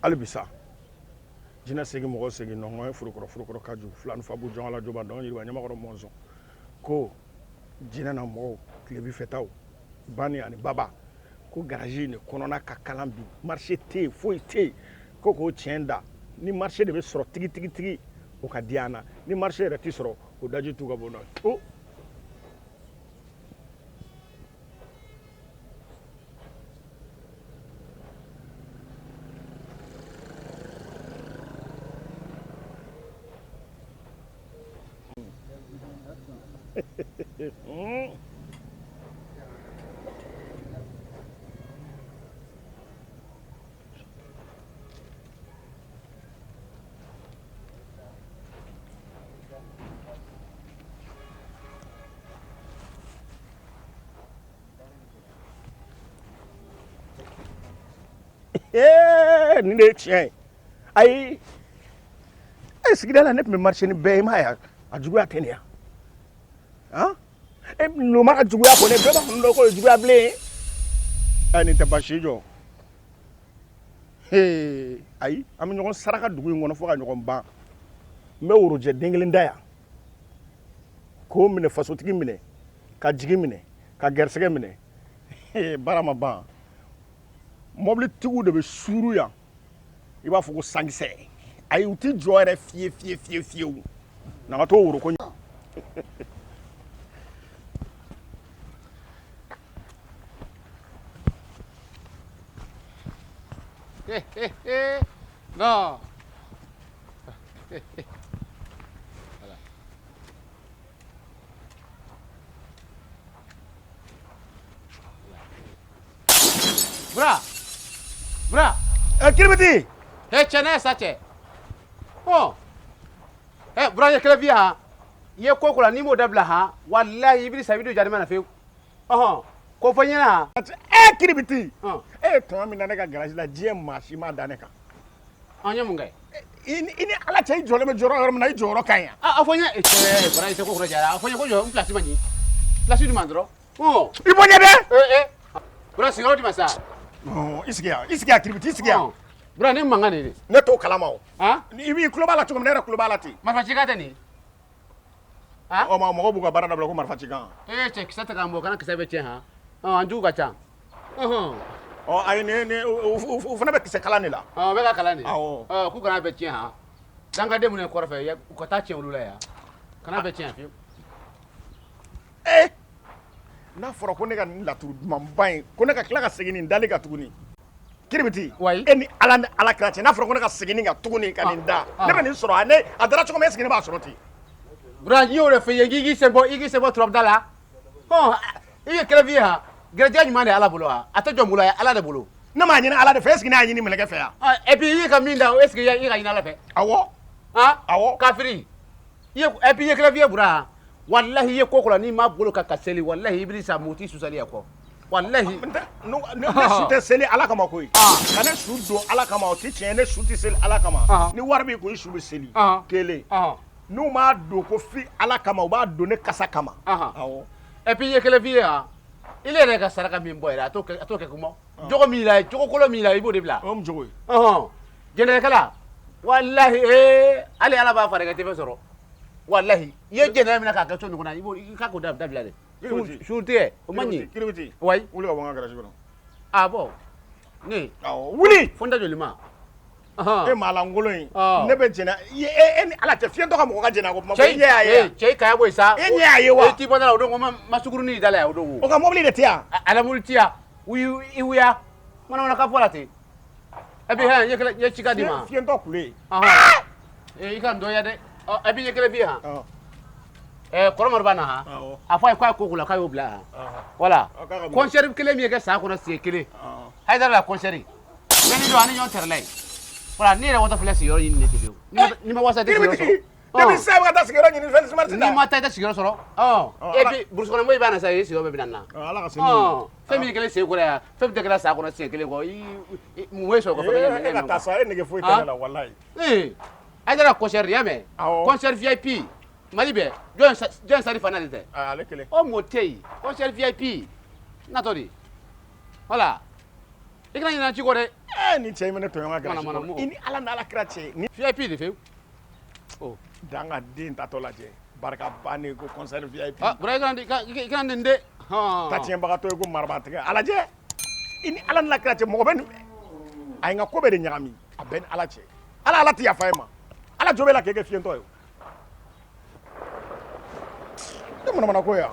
Hali bi sa jinɛ segin mɔgɔ segin nɔngɔn ye forokɔrɔ forokɔrɔ ka ju fila ni fabu jɔn ala joba dɔn yiriwa ɲamakɔrɔ mɔnzɔn ko jinɛ na mɔgɔw tilebi fɛtaw bani ani baba ko garaji in de kɔnɔna ka kalan bi marché tɛ yen foyi tɛ yen ko k'o tiɲɛ da ni marché de bɛ sɔrɔ tigi tigi tigi o ka di an na ni marché yɛrɛ tɛ sɔrɔ o daji tu ka bɔ nɔ o Nin de ye tiɲɛ ye. Ayi, e sigida la ne tun bɛ marché ni bɛɛ ye, i m'a ye a juguya tɛ nin yan. Han, e loma ka juguya kɔni, bɛɛ b'a dɔn k'o ye juguya bilen ye. Ɛ, nin tɛ baasi ye, jɔ. Ayi, an bɛ ɲɔgɔn saraka dugu in kɔnɔ fo ka ɲɔgɔn ban. N bɛ worojɛ den kelen da yan k'o minɛ, fasotigi minɛ, ka jigi minɛ, ka gɛrɛsɛgɛ minɛ. Baara ma ban. Mɔbilitigiw de bɛ suuru yan i b'a fɔ ko sankisɛ. Ayi, u tɛ jɔ yɛrɛ fiye fiye fiye fiyewu na ka t'o woroko. Non. Voilà. Bura! Bura! Ɛ, kiribiti! He, cɛ, ne ye sa cɛ. Ɔ. He, Bura, ye kelen f'i ye han. I ye ko ko la n'i m'o dabila han, walahi i b'i sa, i bɛ don jahanama na fewu. Ɔhɔn, k'o fɔ n ɲɛna han. Ɛ, kiribiti! E ye tɔmɔ min da ne ka garage la, diɲɛ maa si m'a da ne kan. An ye mun kɛ? I ni Ala cɛ, i jɔlen bɛ jɔyɔrɔ yɔrɔ min na, i jɔyɔrɔ ka ɲi yan. A fɔ n ye, cɛ, Bura, i tɛ ko kɔrɔ jara. A fɔ n ye ko jɔ n place ma ɲi. Place di ma dɔrɔn. I bɔ ɲɛ dɛ. Ee, Bura, sigiyɔrɔ di ma sa. I sigi yan, i sigi yan, kiribiti, i sigi yan. Bura, ne mankan de. Ne t'o kalama o. I b'i tulo b'a la cogo min, ne yɛrɛ tulo b'a la ten. Marifa cikan tɛ nin. Ɔ, mɔgɔw b'u ka baara dabila ko marifa cikan. Ee cɛ, kisɛ tɛ k'an bɔ, kana kisɛ bɛ tiɲɛ han. An jugu ka ca. Ɔ ayi, ni u fana bɛ kisɛ kalan de la. Ɔ, u bɛ ka kalan de. Awɔ. Ɔ, k'u kana bɛɛ tiɲɛ han. Dangaden minnu ye kɔrɔfɛ, u ka taa tiɲɛ olu la yan. Kana bɛɛ tiɲɛ fiyewu. Ee, n'a fɔra ko ne ka nin laturu dumanba in, ko ne ka tila ka segin nin dali kan tuguni, kiribiti. Wayi. E ni Ala ni Ala kira cɛ, n'a fɔra ko ne ka segin nin kan tuguni ka nin da, ne bɛ nin sɔrɔ a ne a dara cogo min, est-ce que ne b'a sɔrɔ ten? Bura, n y'o de f'i ye k'i k'i sen bɔ, i k'i sen bɔ turabu da la. Hɔn, i ye kelen f'i ye han, gɛrɛjɛgɛ ɲuman de ye Ala bolo han, a tɛ jɔn bolo, a ye Ala de bolo. Ne m'a ɲini Ala de fɛ, est-ce que ne y'a ɲini mɛlɛkɛ fɛ yan? Et puis i ye ka min da, est-ce que i ka ɲini Ala fɛ? Awɔ. Han. Awɔ. Kafiri. I ye, et puis i ye kelen f'i ye Bura han, walahi i ye ko ko la n'i ma bolo ka seli, walahi i b'i sa, mɔgɔ t'i su sali a kɔ. Walahi. Ne su tɛ seli Ala kama koyi. Ka ne su don Ala kama, o tɛ tiɲɛ. Ne su tɛ seli Ala kama. Ni wari b'i kun, i su bɛ seli. Kelen. N'u m'a don ko fi Ala kama, u b'a don ne kasa kama. Awɔ. Et puis i ye kelen f'i ye han, i yɛrɛ ka saraka min bɔ yɛrɛ, a t'o kɛ, a t'o kɛ kuma. Jogo min la, jogo kolon min la, i b'o de bila. O ye mun jogo ye? Jɛnɛkɛla, walahi, ee, hali Ala b'a fara i tɛ fɛn sɔrɔ. Walahi, i ye jɛnɛya minɛ k'a kɛ so nin kɔnɔ, i b'o i k'a k'o dabila dɛ. Su tigɛ, o man ɲi. Kiribiti. Wayi. Wuli ka bɔ n ka garage kɔnɔ. Ah bon, ne. Awɔ, wuli. Fo n da joli ma. E maa lankolon in, ne bɛ jɛnɛ e ni Ala cɛ, fiyentɔ ka mɔgɔ ka jɛnɛ ko kuma fɔ, e ɲɛ y'a ye. Cɛ, i kaya bɔ yen sa. E ɲɛ y'a ye wa? E t'i bɔ da la o don, ko ma sugurunin da la yan o don. O ka mobili de tɛ yan. A la mobili tɛ yan. I wuya mana ka fɔ la ten. Et puis hɛn, n ye cikan d'i ma. Fiyentɔ kule. I ka n dɔnya dɛ. Et puis n ye kelen f'i ye han. Ɛ, kɔrɔmari b'a na han. A fɔ a ye k'a ye ko ko la k'a y'o bila han. Voilà. Concert kelen min ye kɛ san kɔnɔ siɲɛ kelen. Hayidara la concert. Yanni don ani ɲɔgɔn tɛrɛla ye. Voilà, ne yɛrɛ watɔ filɛ sigiyɔrɔ ɲini ne tɛ fiyewu. N'i ma wasa, i tɛ sigiyɔrɔ sɔrɔ. Depuis sisan i bɛ ka taa sigiyɔrɔ ɲini fɛn smart la. N'i ma taa, i tɛ sigiyɔrɔ sɔrɔ. Et puis brousse kɔnɔ mɔgɔ i b'a na sa, i sigiyɔrɔ bɛɛ bɛ na na. Ala ka se. Fɛn min kelen sen kɔrɔ yan, fɛn min tɛ kɛra san kɔnɔ siɲɛ kelen kɔ, i mun ye sɔrɔ ka fɛn E ka taa sa, e nege foyi tɛ ne la walayi. Ee, Hayidara concert, i y'a mɛn? Concert VIP Mali bɛɛ, jɔn sari fana de tɛ. Ale kelen. O mɔgɔ tɛ yen, concert VIP natɔ de. Voilà. I kana ɲinɛ ci kɔ dɛ. Ɛɛ, nin cɛ in bɛ ne tɔɲɔ ka garazi Mana kɔnɔ. mɔgɔ. I ni Ala ni Ala kira cɛ ni VIP de fewu. Oh. Dan ka den tatɔ lajɛ, barika bannen ko concert VIP. Ah, Bura, i kana nin de. Hɔn. Tatiɲɛbagatɔ ye ko marabatigɛ a lajɛ. I ni Ala ni Ala kira cɛ, mɔgɔ bɛ nin, a ye n ka ko bɛɛ de ɲagami. A bɛɛ ni Ala cɛ, Ala, Ala tɛ yafa e ma. Ala jo bɛ la k'e kɛ fiyentɔ ye. E manamana ko ye yan.